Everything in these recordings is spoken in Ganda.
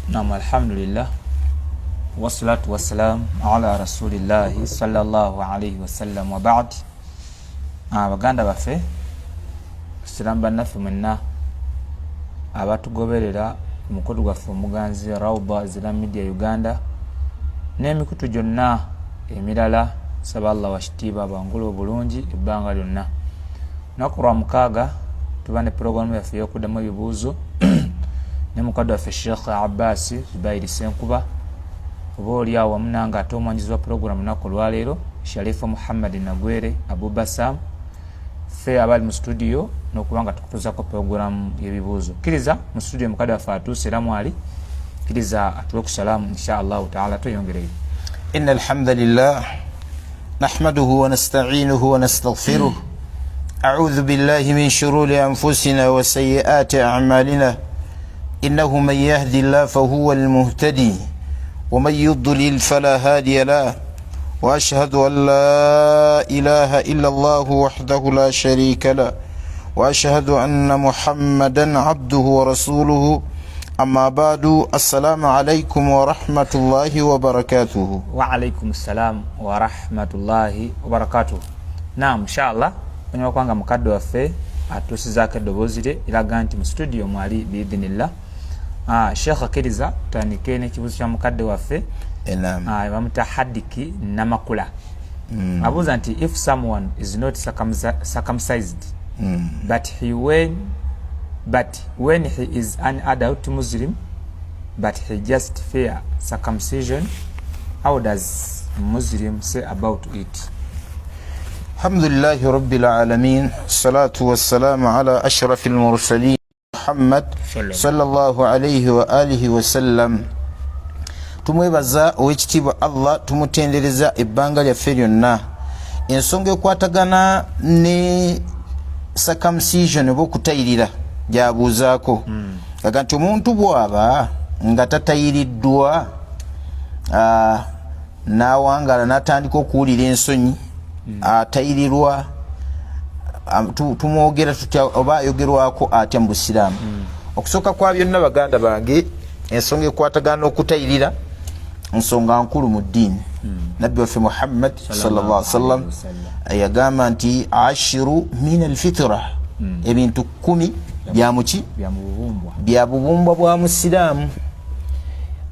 Nam, alhamdulillah, wassalatu wassalamu ala rasulillahi sallallahu alaihi wasallam, wabad. Baganda baffe, siramu bannaffe mwenna abatugoberera ku mukutu gwaffe omuganzi Rauda Zira Media Uganda n'emikutu gyonna emirala, saba Allah wakitiibwa bangula obulungi ebbanga lyonna. Lunaku lwa mukaaga tuba ne pulogulaamu yaffe ey'okuddamu ebibuuzo ne mukadde waffe Sheikh Abbasi Zubairi Senkuba, oba oli awo wamu nange ate omwanjuzi wa pulogulaamu lunaku olwaleero Sharifu Muhammad Nagwere Abubasam, ffe abali mu studio n'okuba nga tukutuuzako pulogulaamu y'ebibuuzo. Kkiriza mu studio mukadde waffe atuuse era mwali, kkiriza atuwe ku salaamu insha Allahu taala tweyongereyo. Inna alhamdulillah nahmaduhu wa nasta'inuhu wa nastaghfiruh, a'udhu billahi min shururi anfusina wa sayyiati a'malina, innahu man yahdi llah fahuwa almuhtadi wa man yudlil fala hadiya lah, wa ashhadu an la ilaha illa Allah wahdahu la sharika lah, wa ashhadu anna Muhammadan abduhu wa rasuluhu. Amma badu, assalamu alaikum warahmatullahi wabarakatuhu. Waalaikum salam warahmatullahi wabarakatuhu. Naam, inshallah onyuma kubanga mukadde waffe atuusizaako eddoboozi lye eraga nti mu studio mwali biidhinillah. Sheekh, akkiriza tutandike n'ekibuuzo kya mukadde waffe bamuta Hadiki Namakula. Abuuza nti if someone is not circumcised, but when he is an adult Muslim, but he just fear circumcision, how does Muslim say about it? Alhamdulillahi rabbil alamin, salatu wassalamu ala ashrafil mursalin Muhammad sallallahu alayhi wa alihi wasallam. Tumwebaza owekitiibwa Allah, tumutendereza ebbanga lyaffe lyonna. Ensonga ekwatagana ne circumcision oba okutayirira gyabuuzaako, aga nti omuntu bw'aba nga tatayiriddwa, n'awangala n'atandika okuwulira ensonyi, atayirirwa tumwogera tutya oba ayogerwako atya mu busiraamu? Okusooka kwa byonna, baganda bange, ensonga ekwatagana n'okutayirira nsonga nkulu mu ddiini. Nabbi waffe Muhammad sallallahu alaihi wasallam yagamba nti ashiru min alfitra, ebintu 10 byamuki bya bubumbwa bwa musiraamu.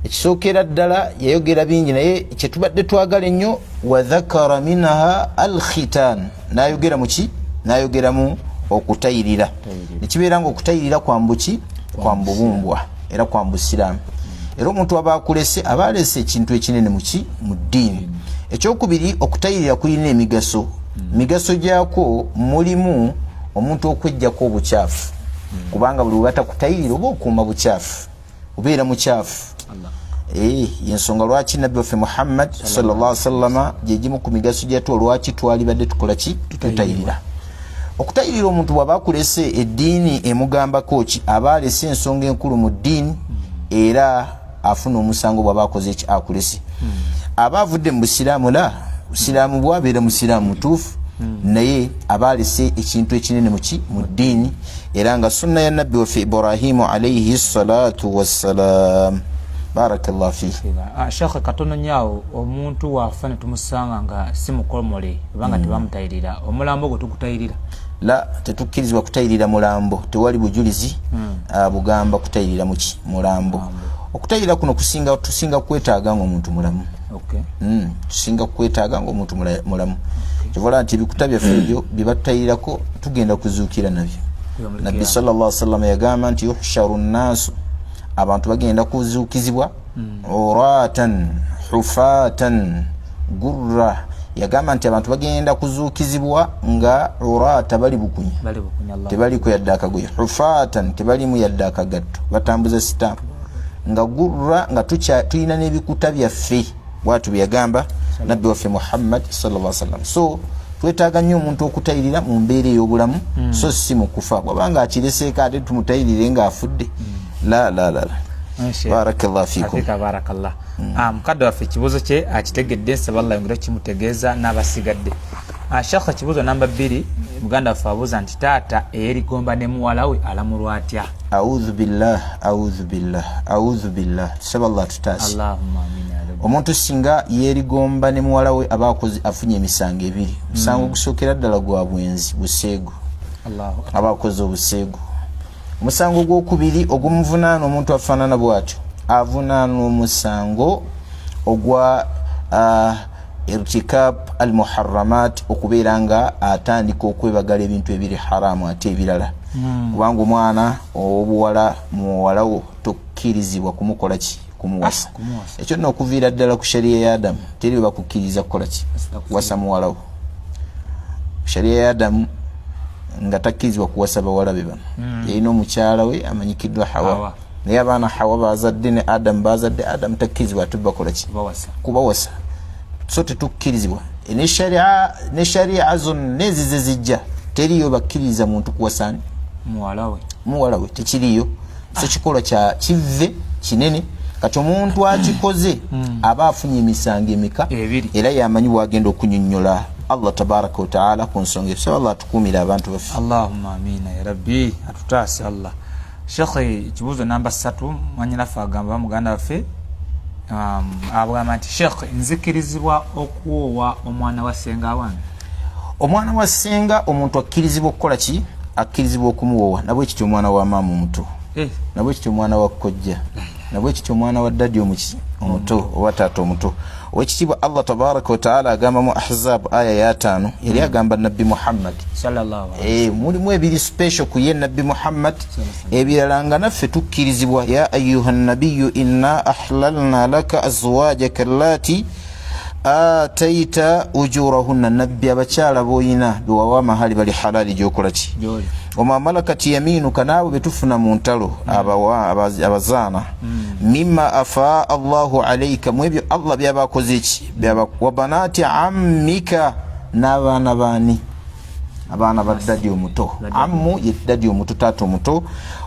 Ekisookera ddala, yayogera bingi, naye kyetubadde twagala ennyo, wadhakara minha alkhitan, nayogera muki? Nayogeramu okutayirira. Nekibeera nga okutayirira kwambuki kwambubumbwa era kwambusiraamu, era omuntu aba akulese aba alese ekintu ekinene muki mu ddiini. Ekyokubiri, okutayirira kulina emigaso. Migaso gyakwo mulimu omuntu okwejjako obukyafu, kubanga buli webatakutayirira oba okuuma bukyafu, obeera mukyafu. Yensonga lwaki nabbi waffe Muhammad sallallahu alaihi wasallama gyegimu ku migaso gyatwo lwaki twalibadde tukola ki? Tutayirira. Okutayirira, omuntu bw'aba akulese eddiini emugambako ki? Aba alese ensonga enkulu mu ddiini, era afuna omusango bw'aba akoze eki akulese. Aba avudde mu busiraamu? La, busiraamu bwabeera musiraamu mutuufu, naye aba alese ekintu ekinene muki mu ddiini, era nga sunna ya nabbi waffe Ibrahimu alaihi salatu wassalam. Barakallah fihi. Shekhe, katono nyawo, omuntu waafa ne tumusanga nga si mukomole oba nga tebamutayirira, omulambo gwe tugutayirira? La, tetukkirizibwa kutayirira mulambo. Tewali bujulizi bugamba kutayirira muki mulambo. Okutayirira kuno kusinga tusinga kwetaaga nga omuntu mulamu. Tusinga kwetaaga nga omuntu mulamu. Kyovola nti ebikuta byaffe ebyo byebatutayirirako tugenda kuzuukira nabyo. Nabbi sallallahu alaihi wasallam yagamba nti yuhsharu nnaasu, abantu bagenda kuzuukizibwa uratan hufatan gurra. Yagamba nti abantu bagenda kuzuukizibwa nga urata, bali bukunya, tebaliko yadde akagoye, hufatan, tebalimu yadde akagatto, batambuza sitampu, nga gurra, nga tulina n'ebikuta byaffe. Bwatu byeyagamba nabbi waffe Muhammad sallallahu alaihi wasallam. So twetaaga nnyo omuntu okutayirira mu mbeera ey'obulamu, so si mu kufa. Bwabanga akireseeko ate tumutayirire ng'afudde? La la la la. Barakallah fikum. Barakallah. Mukadde waffe ekibuuzo kye akitegedde, nsaba Allah yongere kimutegeeza n'abasigadde. Shekha, kibuuzo namba 2, muganda waffe abuuza nti taata eyerigomba ne muwala we alamulwa atya? Audhu billah, audhu billah, audhu billah, tusaba Allah tutaase. Allahumma amin ya rabbi. Omuntu singa yerigomba ne muwala we aba akoze, afunye emisango ebiri. Omusango ogusookera ddala gwa bwenzi, buseegu. Allahu akbar. Aba akoze obuseegu. Omusango ogwokubiri ogumuvunaana, omuntu afaanana bwatyo avunaana omusango ogwa irtikab al muharramat, okubeera nga atandika okwebagala ebintu ebiri haramu ate ebirala, kubanga omwana owobuwala muwalawo tokkirizibwa kumukola ki? Kumuwasa. Kumuwasa. Ekyo nno okuviira ddala ku shariya ya Adamu teri we bakukkiriza kukola ki? Kuwasa muwalawo. Shariya ya Adamu nga takkirizibwa kuwasa bawala be bano, yalina omukyala we amanyikiddwa Hawa. Hawa. Naye abaana Hawa bazadde ne Adamu bazadde, Adamu takkirizibwa ate bakola ki? Kubawasa. Kubawasa. So tetukkirizibwa. Ne sharia zonna ezize zijja teriyo bakkiriza muntu kuwasani muwala we. Muwala we tekiriyo. So kikolwa kya kive kinene. Kati omuntu akikoze aba afunye emisango emika? Ebiri. Era yamanyi bwagenda okunyonyola Allah tabaraka wataala ku nsonga eyo. Saba Allah atukuumire abantu baffe. Allahumma amina ya rabbi, atutaase Allah. Shekhe, ekibuuzo namba 3, mwanyinaffe agamba, muganda waffe agamba nti shekhe, nzikirizibwa okuwoowa omwana wa ssenga wange? Omwana wa ssenga omuntu akkirizibwa okukola ki? Akkirizibwa okumuwowa. Nabwe kityo omwana wa maama omuto, nabwe kityo omwana wa kojja, nabwe kityo omwana wa ddadi omuki omuto oba taata omuto. Owekitiibwa Allah tabaraka wataala agamba mu Ahzab aya yataano, yali agamba Nabbi Muhammad. Sallallahu alaihi. Mulimu ebiri special ku ye Nabbi Muhammad, ebirala nga naffe tukkirizibwa. Ya ayuha nabiyu inna ahlalna laka azwajaka allati ataita ujurahunna. Nabbi, abakyala boyina bewawa amahali bali halali gyokola ki? Gyoli. Wama malakat yaminuka, naabo betufuna mu ntalo, abazaana, mimma afaa Allahu alaika, mu ebyo Allah byaba akoze ki? Wa banati ammika, n'abaana baani? Abaana ba ddadi omuto. Ammu ye ddadi omuto, taata omuto.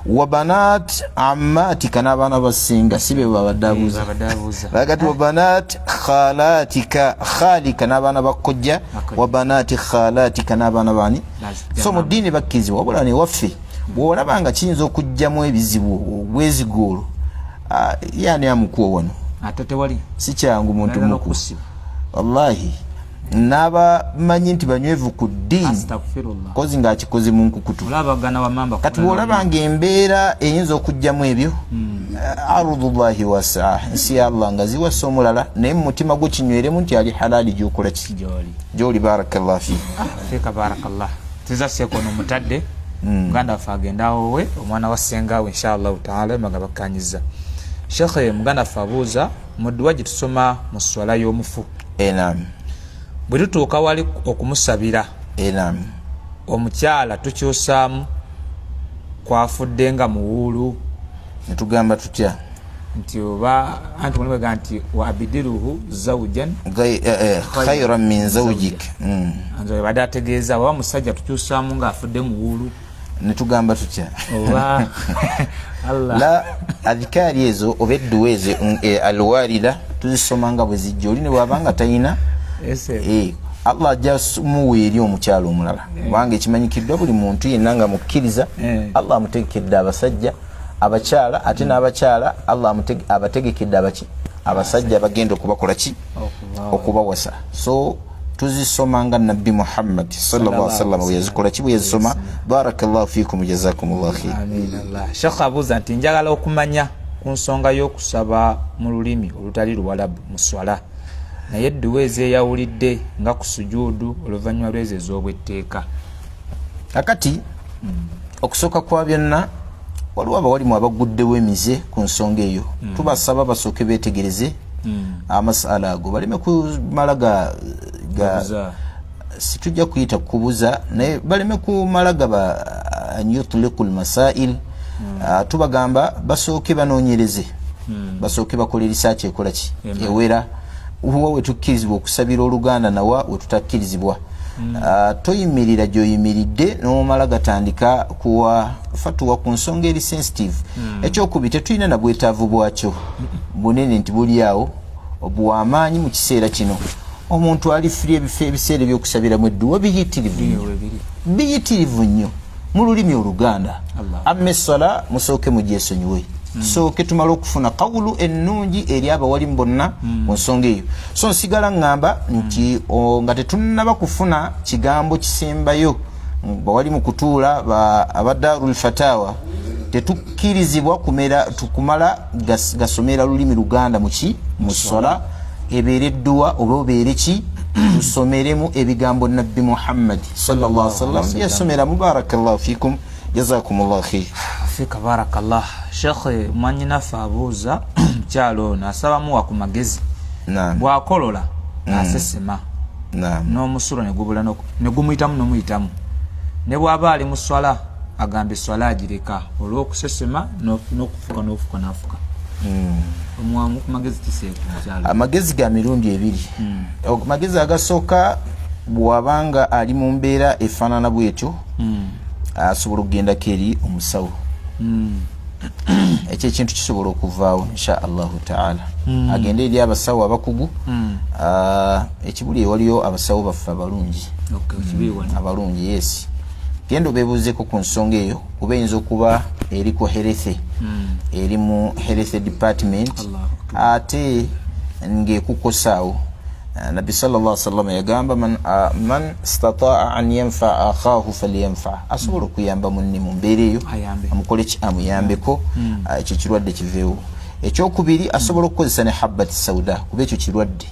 Wa banat ammatika, n'abaana basinga si be babadde abuuza. Babadde abuuza. Bagati wa banat khalatika, khalika, n'abaana ba kojja. Bakojja. Wa banati khalatika, n'abaana baani? So mu ddiini bakkirizibwa, wabula newaffe bw'olaba nga kiyinza okugjamu ebizibu obwezigoolo, yani amukuwa wano. Ate tewali. Si kyangu muntu Ayagala muku okusiba. Wallahi n'abamanyi nti banywevu ku ddiini, Astagfirullah. kozi ng'akikoze mu nkukutu. Olabagana wamamba. Kati bw'olaba nga embeera eyinza okugjamu ebyo, ardullahi wasaa, nsi ya Allah nga ziwasa omulala, naye mu mutima gwo kinyweremu nti ali halaali gyokola ki? Gyoli. Gyoli. Barakallah fi. Feeka barakallah, tiza sekono omutadde muganda waffe agenda awowe omwana wa ssengawe inshallahu taala nga bakkanyiza. Shekhe, muganda waffe abuuza, mu dduwa gye tusoma mu swala y'omufu, Enam. bwe tutuuka wali okumusabira, Enam. omukyala tukyusaamu kwafudde nga muwuulu? Netugamba tutya? Nti oba anti mulimu nti wa abidiruhu zawujan khairan min zawjik. Nze badde ategeeza oba musajja tukyusaamu ng'afudde muwuulu. Netugamba tutya? Oba Allah. La, adhikaari ezo oba edduwa ezo, alwarida tuzisoma nga bwe zijja. Oli ne bwaba nga talina, Ese. Allah ajja muwa eri omukyalo omulala, kubanga ekimanyikiddwa buli muntu yenna nga mukkiriza, Allah amutegekedde abasajja, abakyala, ate n'abakyala Allah abategekedde abaki? Abasajja bagenda okubakola ki? Okubawa. Okubawasa. So tuzisoma nga Nabbi Muhammad sallallahu alaihi wasallam bwe yazikola ki? Bwe yazisoma. Barakallahu fikum, jazakumullah khair. Amin Allah. Shekh abuuza nti njagala okumanya ku nsonga y'okusaba mu lulimi olutali luwalabu mu swala, naye edduwa ezeeyawulidde nga ku sujuudu oluvannyuma lw'ezo ez'obwetteeka. Kakati okusooka kwa byonna, waliwo abawalimu abaguddewo emize ku nsonga eyo. Tubasaba basooke beetegereze amasala ago, baleme kumala ga Kubuza. Situjja kuyita kubuza, naye baleme kumala gaba an yutliku lmasail. Tubagamba basooke banoonyereze, basooke bakole risaaki ekola ki? Ewera wa wetukkirizibwa okusabira oluganda nawa wetutakkirizibwa. Toyimirira gyoyimiridde nomala gatandika kuwa fatuwa ku nsonga eri sensitive. Ekyokubi, tetulina na bwetaavu bwakyo bunene nti buli awo bwamaanyi mu kiseera kino. Omuntu ali free, ebifo ebiseera ebyokusabiramu edduwa biyitirivu nnyo, biyitirivu nnyo mu lulimi Oluganda. Amma essala musooke mugyesonyiwe, tusooke tumale okufuna kawulu ennungi eri abawalimu bonna ku nsonga eyo. So nsigala ŋŋamba nti nga tetunnaba kufuna kigambo kisembayo bawali mu kutuula aba Darul Fatawa, tetukkirizibwa kumala gasomera lulimi Luganda muki mu ssala, ebeere edduwa oba obeere ki, tusomeremu ebigambo Nabbi Muhammadi sallallahu alaihi wasallam yasomeramu. Barakallahu fikum, jazakumullah khair. Fika barakallah. Shekhe, mwanyinaffe abuuza, mukyalo ono asaba muwa ku magezi. Bwakolola asesema n'omusulo negubula negumuyitamu nomuyitamu, ne bw'aba ali mu swala agamba eswala agireka olw'okusesema n'okufuka n'ofuka n'afuka. Omuwamu ku magezi kiseeku mukyalo. Amagezi ga mirundi ebiri. Amagezi agasooka, bw'abanga ali mu mbeera efaanana bwetyo, asobola okugendako eri omusawo. Ekyo ekintu kisobola okuvaawo insha Allahu taala. Agende eri abasawo abakugu. Ekibuli ewaliyo abasawo baffe abalungi. Abalungi, yes. Genda obebuuzeko ku nsonga eyo, kuba eyinza okuba eri ku health, eri mu health department ate ng'ekukosaawo. Nabbi sallallahu alaihi wasallam yagamba, man istataa an yanfaa akhahu falyanfa. Asobola okuyamba munne mu mbeera eyo, amukole ki, amuyambeko, ekyo kirwadde kiveewo. Ekyokubiri, asobola okukozesa ne habati sauda, kuba ekyo kirwadde.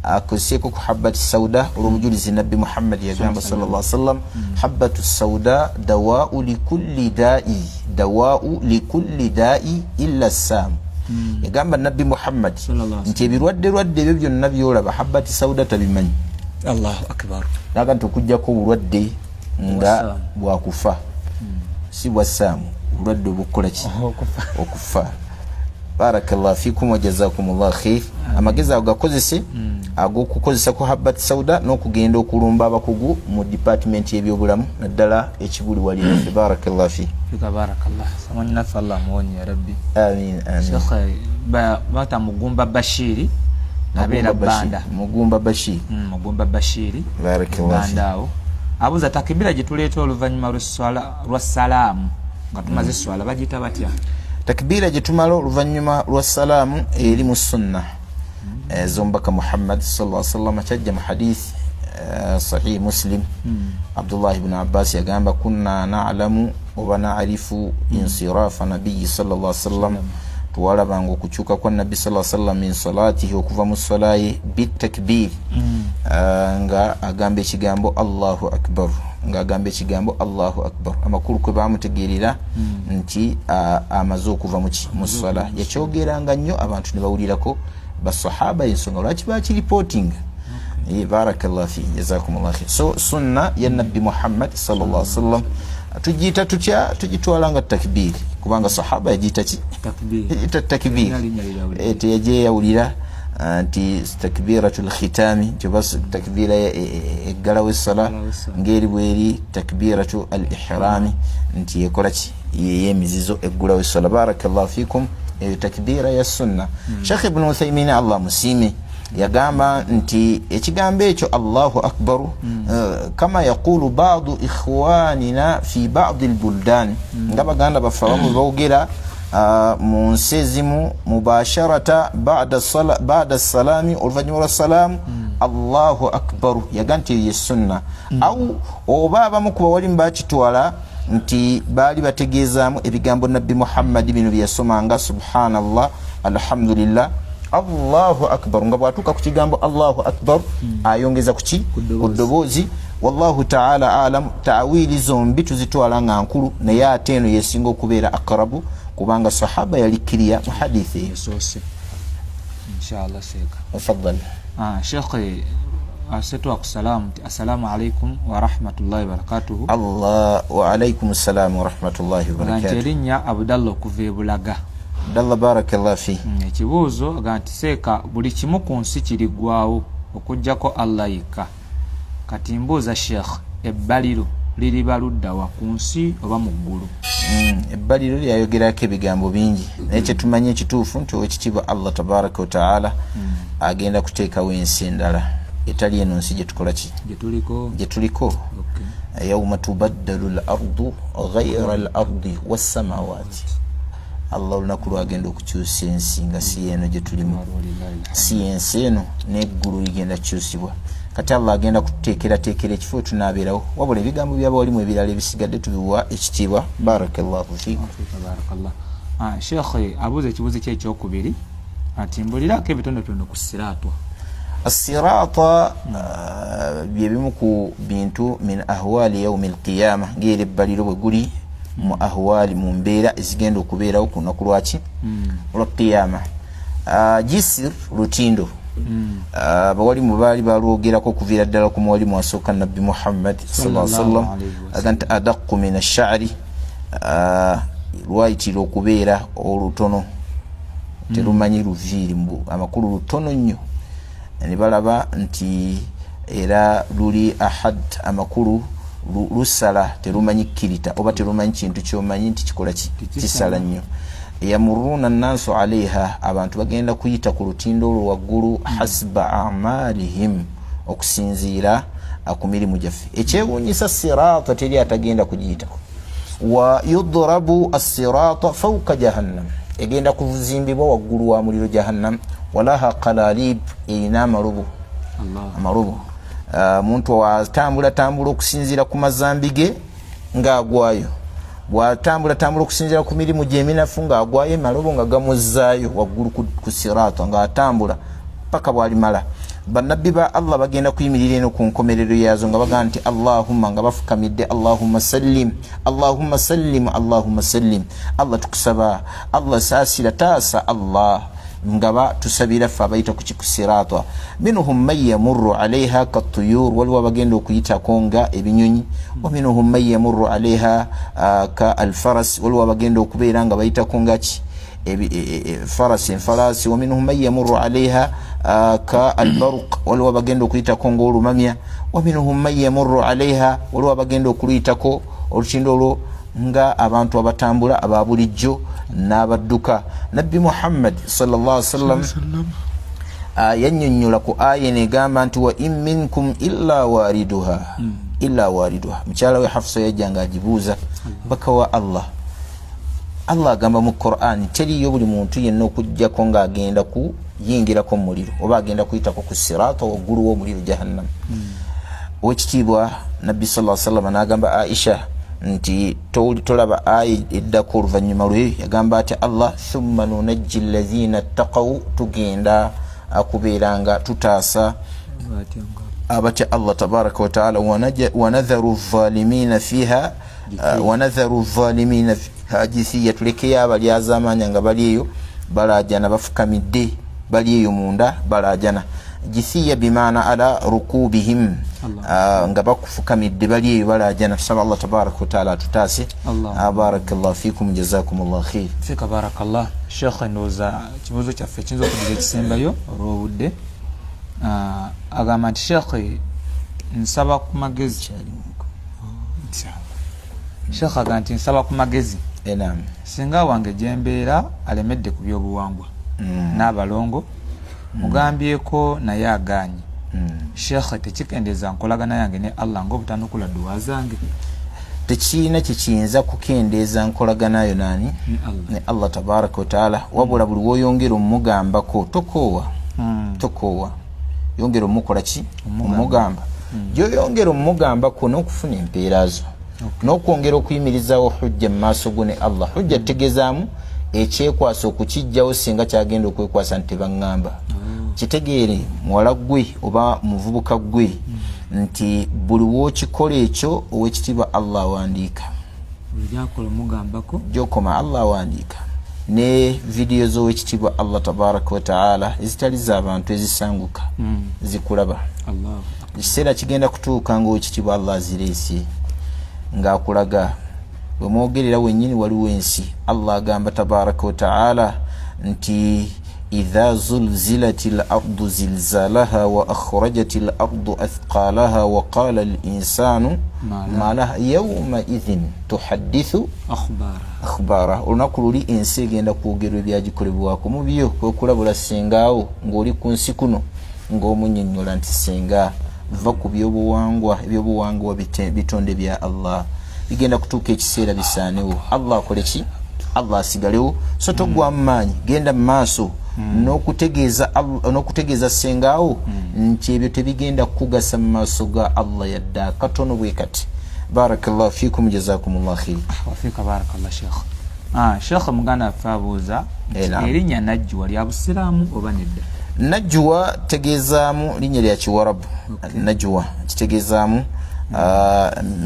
Akozeseeko ku habati sauda olw'obujulizi Nabbi Muhammad yagamba sallallahu alaihi wasallam, habatu sauda dawau likulli dai, dawau likulli dai illa saamu. Yagamba Nabbi Muhammad nti ebirwadde lwadde ebyo byonna byolaba, habati sauda tabimanyi. Allahu akbar. Naga nti okugjako obulwadde nga bwakufa, si bwa saamu, obulwadde obukukola ki, okufa. Barakallah fikum wa jazakumullah khair. Amagezi ago gakozese, ag'okukozesa ku habat sauda n'okugenda okulumba abakugu mu department y'ebyobulamu, naddala ekibuli wali naffe. Barakallah fi. Fika barakallah. Samanyinaffe, Allah amuwonye ya rabbi. Amin, amin. Shekhe, bata Mugumba Bashiri, abeera Banda. Mugumba Bashiri. Mugumba Bashiri. Barakallah. Banda awo abuuza, takibira gye tuleeta oluvannyuma lwa salaamu nga tumaze swala bagiyita batya? Takbira gye tumala oluvannyuma lwa salaamu eri mu sunna ez'omubaka Muhammad sallallahu alaihi wasallam. Kyajja mu hadith Sahih Muslim. Abdullah ibn Abbas yagamba, kunna nalamu oba narifu insirafa nabiyi sallallahu alaihi wasallam, twalabanga okukyuka kwa Nabbi sallallahu alaihi wasallam, min salatihi, okuva mu salaye, bitakbir, nga agamba ekigambo Allahu akbar, nga agamba ekigambo Allahu akbar. Amakulu kwe bamutegeerera nti amaze okuva mu sala. Yakyogeranga nnyo, abantu ne bawulirako, basahaba, ensonga lwaki bakiripotinga. Barakallah fi, jazakumullah khair. So sunna ya Nabbi Muhammad sallallahu alaihi wasallam tugiyita tutya? Tugitwala nga takbir, kubanga sahaba yagiyita ki? Yagiyita takbir. Teyajeyawulira nti takbiratu lkhitami, nti oba takbira eggalawo essala, ngeri bweri takbiratu al ihrami, nti ekola ki, yeyemizizo eggulawo essala. Barakallahu fikum. Eyo takbira ya sunna. Shekh Ibnu Uthaimin, Allah musiime, yagamba nti ekigambo ekyo Allahu akbaru, kama yaqulu badu ikhwanina fi badi lbuldan, nga baganda baffe abamu bogera mu nsi ezimu, mubasharata bada salami, oluvannyuma lwa salaamu, Allahu akbaru. Yaga nti eyo ye sunna. Au oba abamu ku bawalimu bakitwala nti baali bategeezaamu ebigambo Nabbi Muhammadi bino byeyasomanga, subhanallah, alhamdulillah, Allahu akbar, nga bwatuuka ku kigambo Allahu akbar ayongeza kuki, ku ddoboozi. Wallahu taala alam. Tawili zombi tuzitwala nga nkulu, naye ate eno yesinga okubeera akrabu, kubanga sahaba yali kiriya mu hadithi eyo. Inshallah sheeka. Tafadhal. Shekhe, asetwa ku salaamu nti assalamu alaikum warahmatullahi wabarakatuhu. Allah wa alaikum assalamu warahmatullahi Nga nti wabarakatuh. Erinnya Abudallah okuva e Bulaga. Abdallah, barakallah fi. Ekibuuzo aga nti, seeka, buli kimu ku nsi kiriggwawo okugjako Allah yekka. Kati mbuuza sheekh, ebbaliro Liriba luddawa, ku nsi oba mu ggulu? Ebbaliro lyayogerako ebigambo bingi, naye kyetumanyi ekituufu nti owekitiibwa Allah tabaraka wataala agenda kuteekawo ensi endala etali eno nsi gyetukola ki, gyetuliko. Yauma tubaddalu l ardu ghaira l ardi wassamawati, Allah olunaku lwagenda okukyusa ensi nga si eno gyetulimu, si ensi eno, neggulu ligenda kukyusibwa. Kati Allah agenda kututeekerateekera ekifo wetunaabeerawo. Wabula ebigambo byabawalimu ebirala ebisigadde tubiwa ekitiibwa. Barakallahu fikum. Ah, Sheekh abuuza ekibuuzo kye ekyokubiri ati mbulirako ebitonotono ku siraatwa. Asirata byebimu ku bintu min ahwali yaumi alqiyama, ngaera ebbaliro bwe guli mu ahwali, mu mbeera ezigenda okubeerawo ku lunaku lwaki, lwa qiyama. Jisir lutindo, abawalimu baali balwogerako okuviira ddala ku muwalimu asooka Nabbi Muhammad sallam, aga nti adaqu min ashari, lwayitirira okubeera olutono, terumanyi luviiri, amakulu lutono nnyo. Ne balaba nti era luli ahad, amakulu lusala, terumanyi kkirita oba terumanyi kintu kyomanyi nti kikola kisala nnyo. Yamuruna nnansu alaiha, abantu bagenda kuyita ku lutindo olwo waggulu, hasba amalihim, okusinziira ku mirimu gyaffe. Ekyewuunyisa, sirata teri atagenda kugiyitako. Wa yudrabu assirata fauka jahannam, egenda kuzimbibwa waggulu wa muliro jahannam. Walaha kalalib, erina amalobo. Amalobo, omuntu atambula tambula okusinziira ku mazambi ge ng'agwayo, bwatambula tambula okusinziira ku mirimu gyeminafu ng'agwayo, emalobo nga gamuzzaayo waggulu ku sirata, ng'atambula paka bwalimala. Bannabbi ba Allah bagenda kuyimirira eno ku nkomerero yaazo nga bagamba nti Allahumma, nga bafukamidde, Allahumma sallim, Allahumma sallim, Allahumma sallim, Allah tukusaba, Allah saasira, taasa Allah, nga batusabira ffe abayita ku kikusirata. Minhum man yamurru alaiha katuyur, waliwo abagenda okuyitako nga ebinyonyi. Wa minhum man yamurru alaiha ka alfaras, waliwo abagenda okubeera nga bayitako nga ki, farasi, enfalaasi. Wa minhum man yamurru alaiha ka albaruq, waliwo abagenda okuyitako ngaolumamya. Wa minhum man yamurru alaiha, waliwo abagenda okuluyitako olutindo olwo nga abantu abatambula aba bulijjo n'abadduka. Nabbi Muhammad sallallahu sallam yannyonnyola ku aya eno egamba nti wa in minkum illa wariduha, illa wariduha. Mukyala we Hafusa yajja nga agibuuza, baka wa Allah, Allah agamba mu Quran teriyo buli muntu yenna okugjako ng'agenda kuyingirako mu muliro oba agenda kuyitako ku sirata waggulu w'omuliro jahannam. Owekitiibwa Nabbi sa salama n'agamba Aisha nti tolaba aya eddako oluvannyuma lwe yagamba ati Allah thumma nunajji allazina ttaqaw, tugenda akubeera nga tutaasa abatya Allah tabaraka wataala, wanadharu zalimina fiha, wanadharu zalimina fiha jithiya, tulekeyo abalyazaamaanya nga bali eyo balajana, bafukamidde bali eyo munda balajana. Jithiya bimaana ala rukubihim, nga bakufukamidde bali eyo balajana. Tusaba Allah tabaraka wataala atutaase. Barakallah fikum, jazakum llah khair. Fika barakallah. Sheekh, ndowooza ekibuuzo kyaffe kiyinza okudiza ekisembayo olw'obudde. Agamba nti sheekh, nsaba ku magezi. Sheekh agamba nti nsaba ku magezi. Singa wange gyembeera alemedde ku byobuwangwa n'abalongo, mugambyeko naye agaanye. Sheekh, tekikendeeza nkolagana yange ne Allah ng'obutanukula dduwa zange? Tekirina kyekiyinza kukendeeza nkolaganayo nani, ne Allah tabaraka wataala. Wabula buli woyongera omugambako, tokoowa, tokoowa, yongera omukola ki, omugamba. Gyoyongera omugambako n'okufuna empeera zo n'okwongera okuyimirizawo hujja mu maaso go ne Allah. Hujja tutegezaamu ekyekwasa okukijjawo singa kyagenda okwekwasa nti tebaŋŋamba. Kitegeere muwala gwe oba muvubuka gwe nti buli wokikola ekyo owekitiibwa Allah awandiika gyokoma, Allah awandiika. Ne vidiyo z'owekitiibwa Allah tabaraka wataala ezitali z'abantu ezisanguka zikulaba. Ekiseera kigenda kutuuka nga owekitiibwa Allah azireese ng'akulaga wemwogerera wennyini waliwo ensi. Allah agamba tabaraka wataala nti Idha zulzilat lardu zilzalaha wa akhrajat lardu athqalaha wa qala linsanu malaha yaumaidhin tuhadithu akhbara. Olunaku luli ensi egenda kwogerwa ebyagikolebwako. Mu byo kwekulabula sengaawo ng'oli ku nsi kuno, ng'omunyonyola nti senga, va ku byobuwangwa. Ebyobuwangwa bitonde bya Allah, bigenda kutuuka ekiseera bisaanewo. Allah akole ki? Allah asigalewo. So toggwamu maanyi, genda mu maaso n'okutegeeza sengaawo nti ebyo tebigenda kukugasa mu maaso ga Allah yadde akatono bwe kati. Barakallahu fikum, jazakumullah khair. Wafika barakallah, shekh. Shekh, muganda waffe abuuza erinnya Najjuwa lya busiraamu oba nedda? Najjuwa tegeezaamu linnya lya Kiwarabu. Najjuwa kitegeezaamu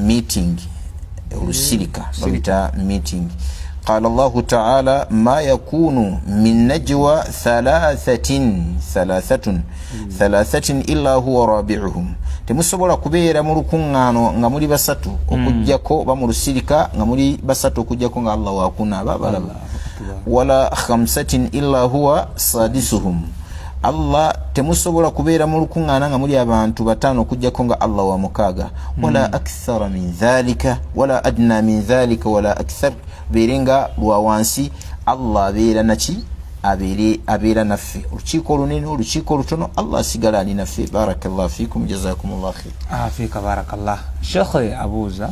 meeting, olusirika babita meeting. Qala Llahu taala ma yakunu min najwa thalathatin thalathatun thalathatin illa huwa rabiuhum. Temusobola kubeera mu lukuŋŋaano nga muli basatu okugjako, oba mu lusirika nga muli basatu, okugjako nga Allah wakuna aba balaba. Wala khamsatin illa huwa sadisuhum. Allah, temusobola kubeera mu lukuŋŋaana nga muli abantu bataano okugjako nga Allah wa mukaaga. Wala akthara min dhalika wala adna min dhalika wala akthar, beere nga lwa wansi, Allah abeera naki? Abeera naffe. Olukiiko olunene, olukiiko olutono, Allah asigala ali naffe. Barakallahu fikum, jazakumullah khair. Fika barakallah. Shekhe abuuza,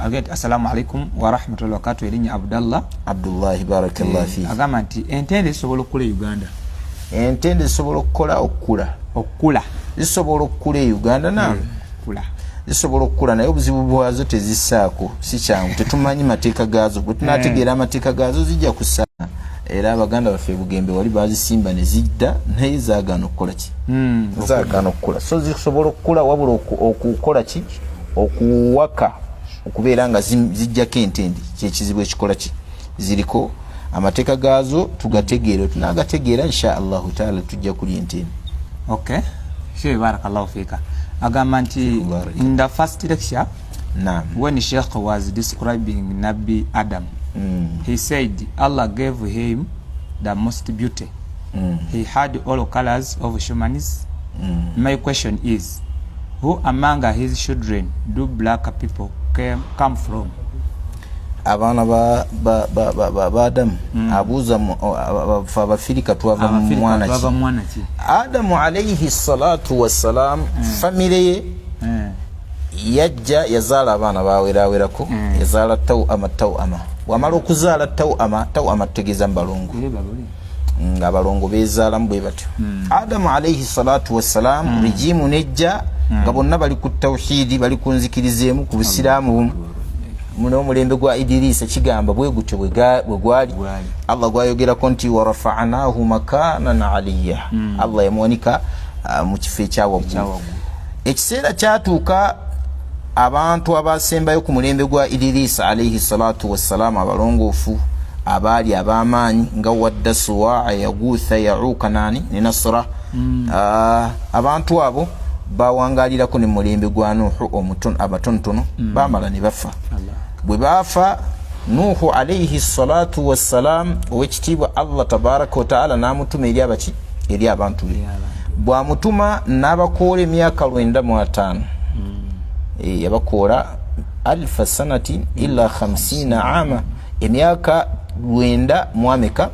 agamba nti assalamu alaikum warahmatullahi wabarakatu. Erinnya Abdallah. Abdullahi, barakallah fik. Agamba nti entende zisobola okukula e Uganda? Entende zisobola okukola okukula? Okukula. Zisobola okukula e Uganda na kula. Zisobola okukula, naye obuzibu bwazo tezisaako, si kyangu, tetumanyi mateeka gaazo. Bwe tunategeera amateeka gaazo zijja kusa. Era abaganda baffe Bugembe wali bazisimba ne zidda, naye zaagaana okukola ki? Zaagaana okukula. So zisobola okukula, wabula okukola ki, okuwaka, okubeera nga zijjako entende kyekizibu ekikola ki ziriko. Amateeka gaazo tugategeere, tunagategeera insha Allahu taala tujja kulya entende. Okay sheikh, barakallahu fika. Agamba nti in the first lecture, when sheikh was describing Nabi Adam, he said Allah gave him the most beauty. He had all colors of humans. My question is, who among his children do black people come from? Abaana ba Adamu, abuuza fe Abafirika twava mu mwana ki? Adamu alaihi salatu wassalam, famire ye yajja yazaala abaana bawerawerako. Yazaala Tawama. Tawama bwamala okuzaala Tawama, Tawama tutegeeza mu balongo, nga abalongo bezaalamu bwe batyo. Adamu alaihi salatu wassalam, rigimu nejja nga bonna bali ku tawhidi, bali ku nzikiriza emu, ku busiraamu bumu. N'omulembe gwa Idirisa kigamba bwe gutyo bwe gwali. Allah gwayogerako nti warafanahu makanan aliya. Allah yamuwanika mu kifo ekyawaggulu. Ekiseera kyatuuka abantu abasembayo ku mulembe gwa Idirisa alaihi salatu wassalaamu, abalongoofu abaali ab'amaanyi nga Wadda, Suwaa, Yagutha, Yauka nani ne Nasra. Abantu abo bawangalirako ne mulembe gwa Nuhu abatonotono, bamala ne bafa. Bwe bafa, Nuhu alaihi salatu wassalam, owekitiibwa Allah tabaraka wataala n'amutuma eri abaki, eri abantu be. Bwamutuma n'abakoola emyaka 95. Yabakoola alfa sanati illa 50 ama, emyaka lwenda mwameka?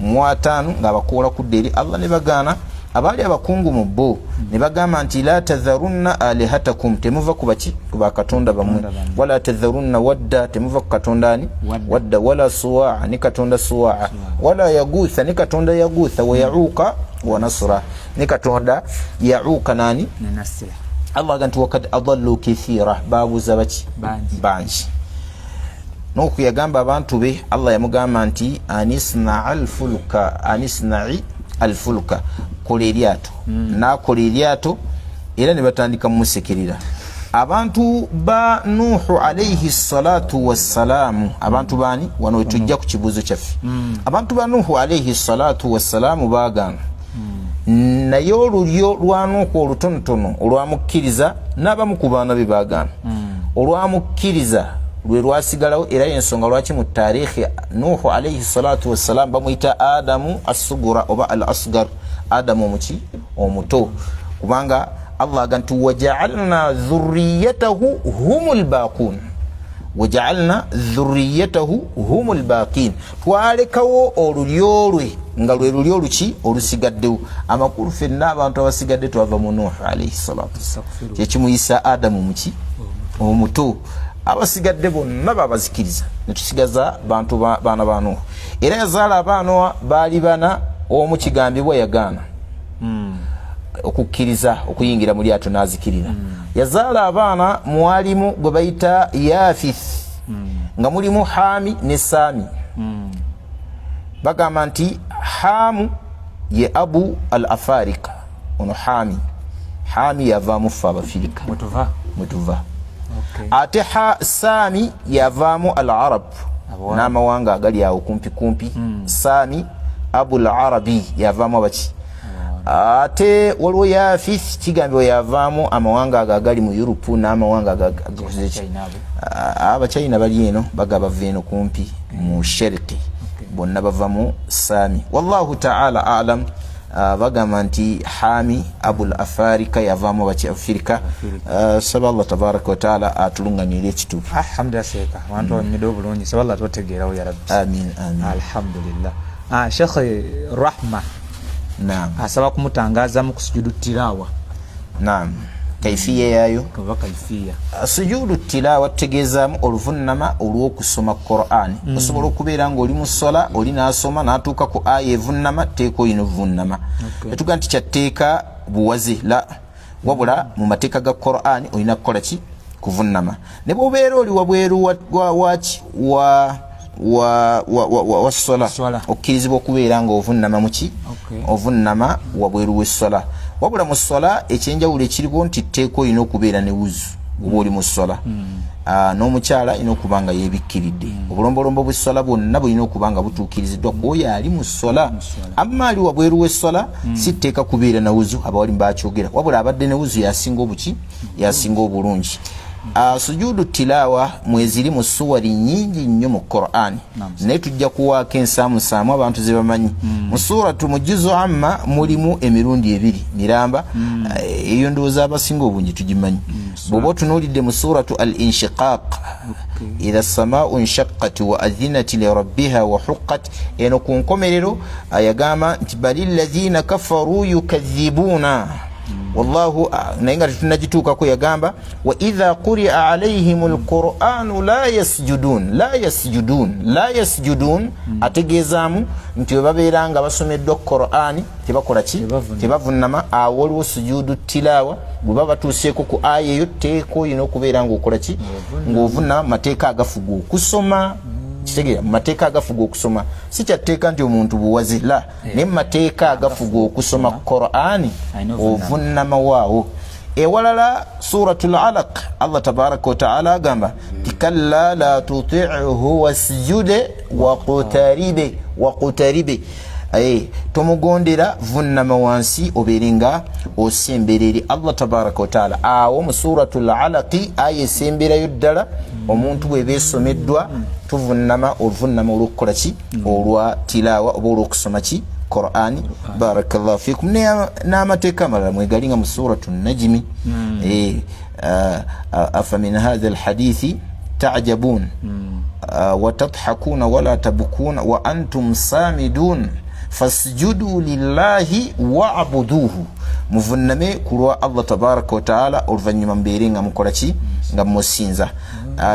Mwataano, ng'abakoola kudda eri Allah ne bagaana. Abaali abakungu mu bo ne bagamba nti la tadharunna alihatakum, temuva ku baki, ku bakatonda bammwe. Wala tadharunna Wadda, temuva ku katonda ani? Wadda. Wala Suwaa, ne katonda Suwaa. Wala Yagutha, ne katonda Yagutha. Wa Yauka wa Nasra, ne katonda Yauka nani. Allah aga nti wakad adallu kathira, babuuza baki? Bangi. Nuhu yagamba abantu be, Allah yamugamba nti anisnaa alfulka, anisnai alfulka, kola eryato. Nakola eryato era ne batandika mumusekerera abantu ba Nuhu alaihi salatu wassalaamu. Abantu baani? Wano wetujja ku kibuuzo kyaffe. Abantu ba Nuhu alaihi salatu wassalaamu baagaana, naye olulyo lwa Nuhu olutonotono olwamukkiriza n'abamu ku baana be baagaana, olwamukkiriza. Lwe lwasigalawo, era yensonga lwaki mu taarikhi Nuhu alaihi salatu wassalam bamuyita Adamu Assugura oba Al Asgar, Adamu omuki omuto, kubanga Allah aga nti wajaalna dhuriyatahu hum lbaqun, wajaalna dhuriyatahu hum lbaqin, twalekawo olulyo lwe nga lwe lulyo oluki olusigaddewo. Amakulu fenna abantu abasigadde twava mu Nuhu alaihi salatu, kyekimuyisa Adamu muki omuto. Abasigadde bonna babazikiriza netusigaza bantu baana ba Nuhu. Era yazaala abaana baali bana, omu kigambibwa yagaana okukkiriza okuyingira mu lyato n'azikirira. Yazaala abaana mwalimu gwe bayita Yafith, nga mulimu Hami ne Saami. Bagamba nti Hamu ye Abu Al Afarika. Ono Hami, Hami yavaamu ffe Abafirika mwetuva. Ate Saami yavaamu Al Arab n'amawanga agali awo kumpi kumpi. Saami Abul Arabi yavaamu abaki. Ate waliwo Yafith, kigambibwa yavaamu amawanga ago agali mu Europe n'amawanga Abachina bali eno, baga bava eno kumpi mu Sheriki, bonna bava mu Saami. Wallahu taala alam. Bagamba nti Hami Abul Afarika yavaamu Abafirika. Saba Allah tabaraka wataala atulungamire ekituufu. Alhamdulillah sheeka, abantu abanyumidde obulungi, saba Allah totegeerawo ya Rabbi. Amin, amin. Alhamdulillah. Shekhe Rahma asaba kumutangazamu ku sujudu tilawa. Naam, kaifiya yayo. Oba kaifiya. Sujudu tilawa tutegeezaamu oluvunama olw'okusoma Qur'an. Osobola okubeera ng'oli mu sola, oli n'asoma n'atuuka ku aya evunama, teeka olina ovunama. Etuga nti kyatteeka buwaze la, wabula mu mateeka ga Qur'an olina kukola ki? Kuvunama. Ne bwobeera oli wabweru waki wa sola, okkirizibwa okubeera nga ovunama muki, ovunama wabweru w'essola. Wabula mu sola ekyenjawulo ekiriwo nti tteeka olina okubeera ne wuzu oba oli mu sola, n'omukyala alina okuba nga yeebikkiridde. Obulombolombo bw'essola bwonna bulina okuba nga butuukiriziddwa ku oyo ali mu sola. Amma ali wabweru w'essola, si tteeka kubeera na wuzu, abawali bakyogera, wabula abadde ne wuzu yasinga obuki, yasinga obulungi. Sujudu tilawa mweziri mu suwari nyingi nnyo mu Qur'an, naye tujja kuwaako ensaamusaamu abantu ze bamanyi. Mu suratu mu juzu amma mulimu emirundi ebiri miramba. Eyo ndowooza abasinga obungi tugimanyi. Bw'oba otunuulidde mu suratu Al Inshiqaq, idha samaau nshaqqat wa adhinat lirabbiha wa huqqat, eno ku nkomerero yagamba nti bali llazina kafaru yukadhibuuna wallahu, naye nga tetunagituukako yagamba wa idha quria alaihim lquranu la yasjudun, la yasjudun, la yasjudun. Ategeezaamu nti bwe babeera nga basomeddwa Qurani tebakola ki? Tebavunama. Awo waliwo sujudu tilawa, bwe baba batuuseeko ku aya eyo, teeka olina okubeera ngaokola ki? Ng'ovunama. Mateeka agafuga okusoma, kitegeera, mu mateeka agafuga okusoma si kyatteeka nti omuntu buwaze la, naye mu mateeka agafuga okusoma Qurani ovunama waawo. Ewalala suratu Lalaq, Allah tabaraka wataala agamba ti kalla la tutihu wasjude waqtaribe, waqtaribe, tomugondera, vunama wansi obeere nga osembera eri Allah tabaraka wataala. Awo mu suratu Lalaqi aya esemberayo ddala, omuntu bweba esomeddwa tuvunama oluvunama olwokukola ki? Olwa tilawa oba olwokusoma ki? Qurani. Barakallahu fikum. N'amateeka amalala mwegali nga mu suratu Najimi, afa min hatha alhadithi tajabun watadhakuna wala tabukuna wa antum samidun fasjudu lillahi wabuduhu, muvuname ku lwa Allah tabaraka wataala, oluvannyuma mubeere nga mukola ki? Nga musinza.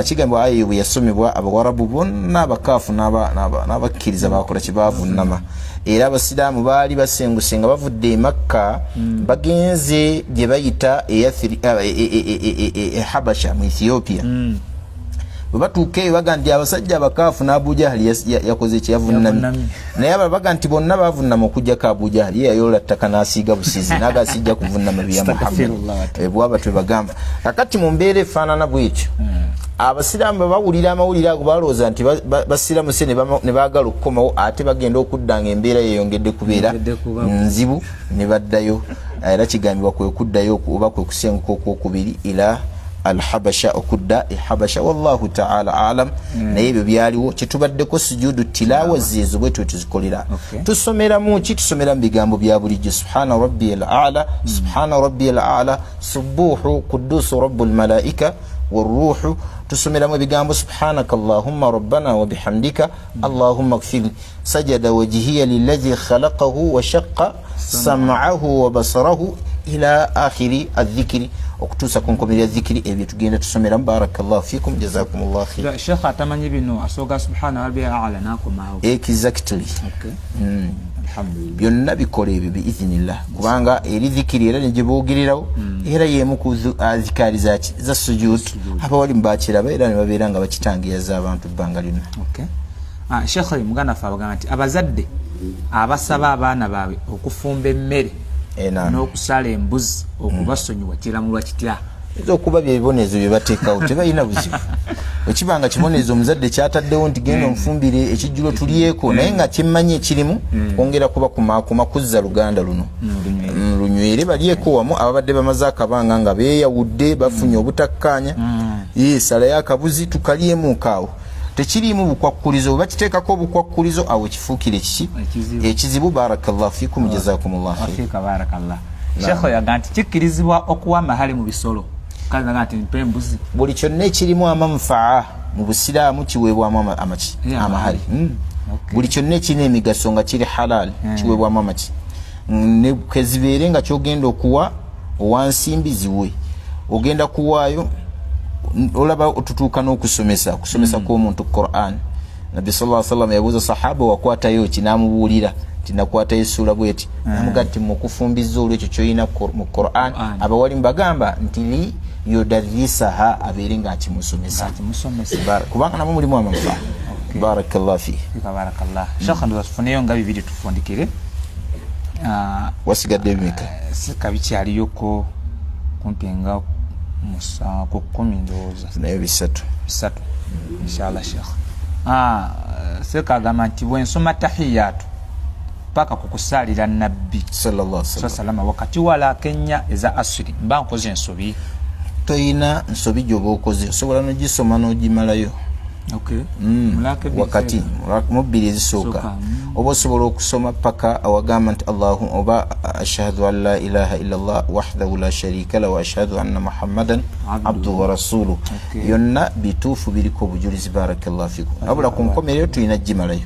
Kigambibwa aya eyo bwe yasomebwa Abawarabu bonna, abakaafu n'abakkiriza bakola ki? Bavunama. Era Abasiraamu baali basenguse nga bavudde e Makka, bagenze gye bayita e Habasha mu Ethiopia. Bwe batuuka eyo baga nti abasajja abakaafu n'Abujahali yakoze kyeyavunamye, naye aba baga nti bonna bavunama okujjako Abujahali, ye yayoola ttaka n'asiiga busiizi naga sijja kuvunama bya Muhammad. Bwaba twebagamba kakati mu mbeera efaanana bwetyo, Abasiraamu bwe bawulira amawulire ago balowooza nti basiramuse ne baagala okukomawo, ate bagenda okudda nga embeera yeyongedde kubeera nzibu ne baddayo. Era kigambibwa kwe kuddayo oba kwe kusenguka okwokubiri ila Alhabasha, okudda e Habasha. Wallahu taala alam. Naye ebyo byaliwo. Kyetubaddeko sujudu tilawa zeezo bwe tuzikolera. Tusomeramu ki? Tusomera mu bigambo bya bulijjo: subhana rabbi al ala, subhana rabbi al ala, subuhu kudusu rabu lmalaika waruhu. Tusomeramu ebigambo subhanaka allahumma rabbana wabihamdika allahumma gfirli. Sajada wajhiya lillazi khalaqahu washaqa sam'ahu wa basarahu ila akhiri adhikiri, okutuusa ku nkomerero ya dhikiri. Ebyo tugenda tusomeramu. Barakallahu fikum, jazakumullah khair. Sheikh atamanyi bino asooka subhana rabbi ala nakomaawo. Exactly. Alhamdulillah. Byonna bikola ebyo biidhinillah, kubanga eri dhikiri era negye boogererawo, era yemu ku adhikaari zaki za sujud. Abawalimu bakiraba era ne babeera nga bakitangiyaza abantu ebbanga lyonna. Okay. Sheikh, muganda ffe abagamba nti abazadde abasaba abaana baabwe okufumba emmere n'okusala embuzi okubasonyiwa kiramulwa kitya? Oyinza okuba byebibonerezo bye bateekawo, tebalina buzibu. Wekiba nga kibonerezo omuzadde kyataddewo nti genda onfumbire ekijjulo tulyeko, naye nga kyemmanyi ekirimu kwongera kuba kumaakuma kuzza luganda luno lunywere, balyeko wamu ababadde bamaze akabanga nga beeyawudde, bafunye obutakkaanya. Ye salayo akabuzi tukalyemuukaawo, tekiriimu bukwakkulizo. Bwe bakiteekako obukwakkulizo, awo kifuukire kiki? Ekizibu. Ekizibu. Barakallahu fikum, jazakumullah khair. Wafiika barakallah. Sheikh yaga nti kikkirizibwa okuwa amahale mu bisolo? Kazi naga nti mpa embuzi. Buli kyonna ekirimu amanfaa mu busiraamu kiweebwamu amaki? Amahale. Amahale. Okay. Buli kyonna ekirina emigaso nga kiri halal kiweebwamu amaki? Ne kezibeere nga kyogenda okuwa owansimbi ziwe ogenda kuwaayo. Olaba tutuuka n'okusomesa, okusomesa kw'omuntu Quran. Nabbi sa salam yabuuza sahaba, wakwatayo ki? N'amubuulira nti nakwatayo essuula bweti. Namuga nti mukufumbiza olwekyo kyolina mu Quran. Quran. Abawalimu bagamba nti li yudarisaha, abeere ng'akimusomesa. Akimusomesa. Kubanga namwe mulimu amanfaa. Barakallah fi. Fika barakallah. Sheikh, ndoza tufuneyo nga bibiri tufundikire. Wasigadde bimeka? Sika bikyaliyoko kumpi nga musanvu ku 10 ndowooza. Nayo bisatu. Bisatu inshallah. Sheikh, seeka agamba nti bwensoma tahiyatu paka ku kusaalira nabbi sallallahu alaihi wasallam salama wakati walaaka ennya eza asiri, mba nkoze ensobi? Toyina nsobi gyoba okoze, osobola nogisoma n'ogimalayo. Okay. Mulaka ebbiri. Wakati mu bbiri ezisooka. Sooka. Oba osobola okusoma paka awagamba nti allahu oba ashhadu an la ilaha illallah wahdahu la sharika la wa ashhadu anna muhammadan abduhu wa rasuluh. Yonna bituufu, biriko obujulizi. Barakallahu fikum. Wabula ku nkomerero tulina gimalayo.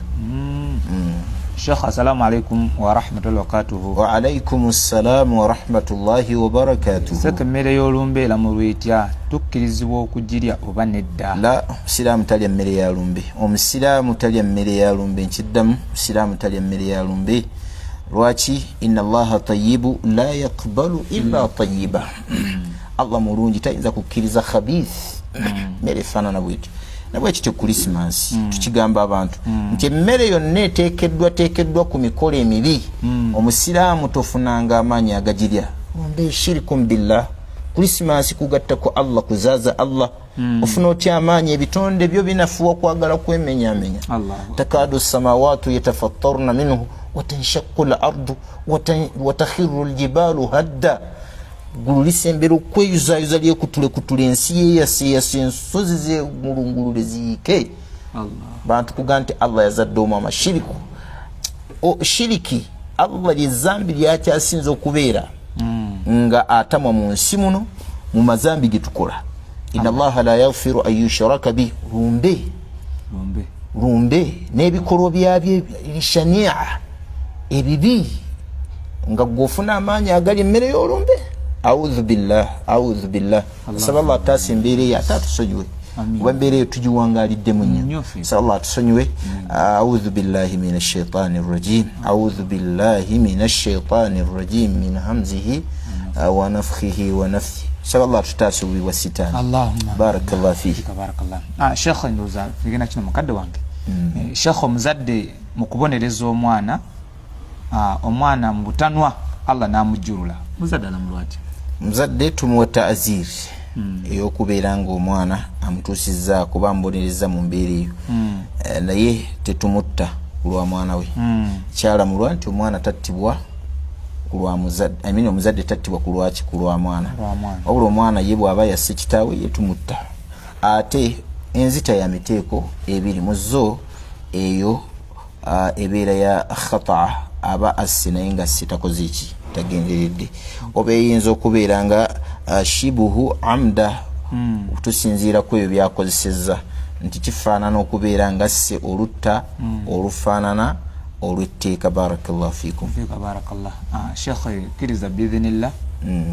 Sheikh, assalamu alaikum warahmatullahi wabarakatuhu. Waalaikum ssalamu warahmatullahi wabarakatuhu. Seka, emmere y'olumbe eramulwa etya? Tukkirizibwa okugirya oba nedda? La, omusiraamu talya mmere ya lumbe. Omusiraamu talya mmere ya lumbe. Nkiddamu, omusiraamu talya mmere ya lumbe. Lwaki? Inna allaha tayibu la yaqbalu illa tayiba. Allah mulungi, tayinza kukkiriza khabith, mmere efaanana bwetyo. Nabwekityo Krisimansi tukigamba abantu nti emmere yonna eteekeddwa teekeddwa ku mikolo emibi, omusiraamu tofunanga amaanyi agagirya. Lumbe shirikum billah, Krisimansi kugatta ku Allah, kuzaaza Allah. Ofuna otya amaanyi? Ebitonde byo binafuwa kwagala kwemenyamenya. Allahu. Takadu samawatu yatafattarna minhu watanshaqu lardu watakhiru ljibalu hadda. Ggulu lisembera okweyuzayuza, lyekutulekutula, ensi yeyaseyasa, ensozi zemulungulule ziyiike. Allah. Bantu kuga nti Allah yazadde omwama, shiriku. Shiriki Allah lyezambi lyakyasinza okubeera nga atamwa mu nsi muno mu mazambi getukola. Inna allaha la yaghfiru an yushraka bi. Lumbe. Lumbe. Lumbe n'ebikolwa byabyo shania ebibi, nga gwe ofuna amaanyi agali emmere y'olumbe. Audhu billah, audhu billah. Nsaba Allah ataasa embeera eyo ate atusonyiwe. Amin. Kuba embeera eyo tugiwangaliddemu Nnyo nnyo. ffe. Nsaba Allah atusonyiwe. Audhu billahi min ashaitani rajim, audhu billahi min ashaitani rajim, min hamzihi wa nafkhihi wa nafthi. Nsaba Allah atutaase obubi bwa sitaani. Allahumma. Barakallah fihi. Tabarakallah. Sheikh, ndowooza tugenda kino mukadde wange. Sheikh, omuzadde mu kubonereza omwana, omwana mu butanwa Allah n'amujjulula, muzadde alamulwa atya? Muzadde tumuwa taaziri ey'okubeera nga omwana amutuusizzaako bamubonereza mu mbeera eyo. Naye tetumutta ku lwa mwana we. Kyalamulwa nti omwana tattibwa. ku lwa muzadde, I mean omuzadde tattibwa ku lwaki? Ku lwa mwana. Wabula omwana ye bw'aba yasse kitaawe, ye tumutta. Ate enzita ya miteeko ebiri mu zo, eyo ebeera ya khataa, aba asse naye nga asse takoze ki, tagenderedde, oba eyinza okubeera nga shibuhu amda. Tusinziira ku ebyo byakozesezza nti kifaanana okubeera nga asse olutta olufaanana olw'etteeka. Barakallahu fikum. Fika barakallah. Shekhe, kkiriza biidhinillah,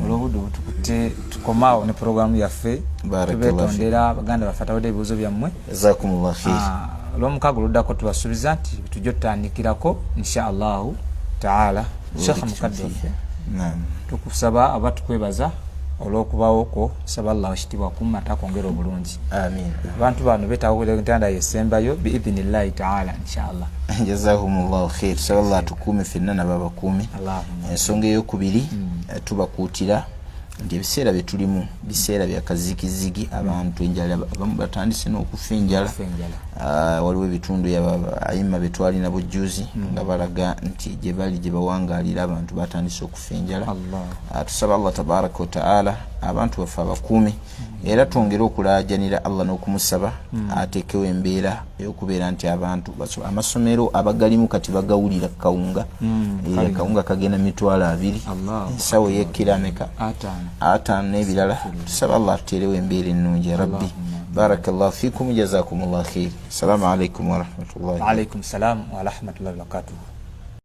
olw'obudde obutukutte tukomaawo ne puroguramu yaffe. Barakallahu. Tubetondera baganda baffe atawadde ebibuuzo byammwe. Jazakumullah khair. Olwomukaaga oluddako tubasuubiza nti tujja tutandikirako insha Allahu taala. Shekhe mukadde waffe, Naam. tukusaba aba tukwebaza olw'okubawo kwo. Saba Allah ekitiibwa kumma takwongera obulungi. Amin. Abantu bano betaaga entanda yesembayo biidhinillahi taala inshallah. Jazakumullahu khair. Saba Allah atukuume ffenna nababakuumi. Allahumma. Ensonga eyokubiri, tubakuutira nti ebiseera bye tulimu biseera bya kazigizigi, abantu enjala, abamu batandise n'okufa enjala. Okufa enjala. Waliwo ebitundu ayima betwali nabo juzi nga balaga nti gye bali gye bawangaalira abantu batandise okufa enjala. Allah. Tusaba Allah tabaraka wataala abantu baffe abakuume, era twongere okulaajanira Allah n'okumusaba ateekewo embeera ey'okubeera nti abantu amasomero abagalimu kati bagawulira kawunga. Kawunga kagenda 200,000. Allah. Ensawo yekkira ameka? 50. 50 n'ebirala. Tusaba Allah atuteerewo embeera ennungi ya rabbi. Barakallahu fikum, jazakumullah khair. Assalamu alaikum warahmatullahi. Waalaikum salam warahmatullahi wabarakatuhu.